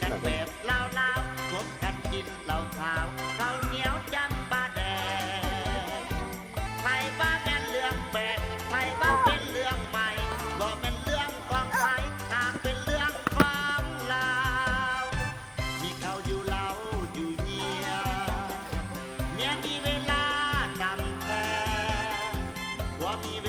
ກັນແບບລາວໆ ພວມກັນກິນເຫຼົ້າຂາວ ເຂົ້າໜຽວຈ້ຳປາແດກ. ໃຜວ່າແມ່ນເລື່ອງແປກ ໃຜວ່າເປັນເລື່ອງໃໝ່ ບໍ່ແມ່ນເລື່ອງຂອງໃຜ ຫາກເປັນເລື່ອງຂອງລາວ. ມີເຂົ້າຢູ່ເຫຼົ້າຢູ່ເຫຍ ເມຍມີເວລານຳແທ້ ຜົວມີເວ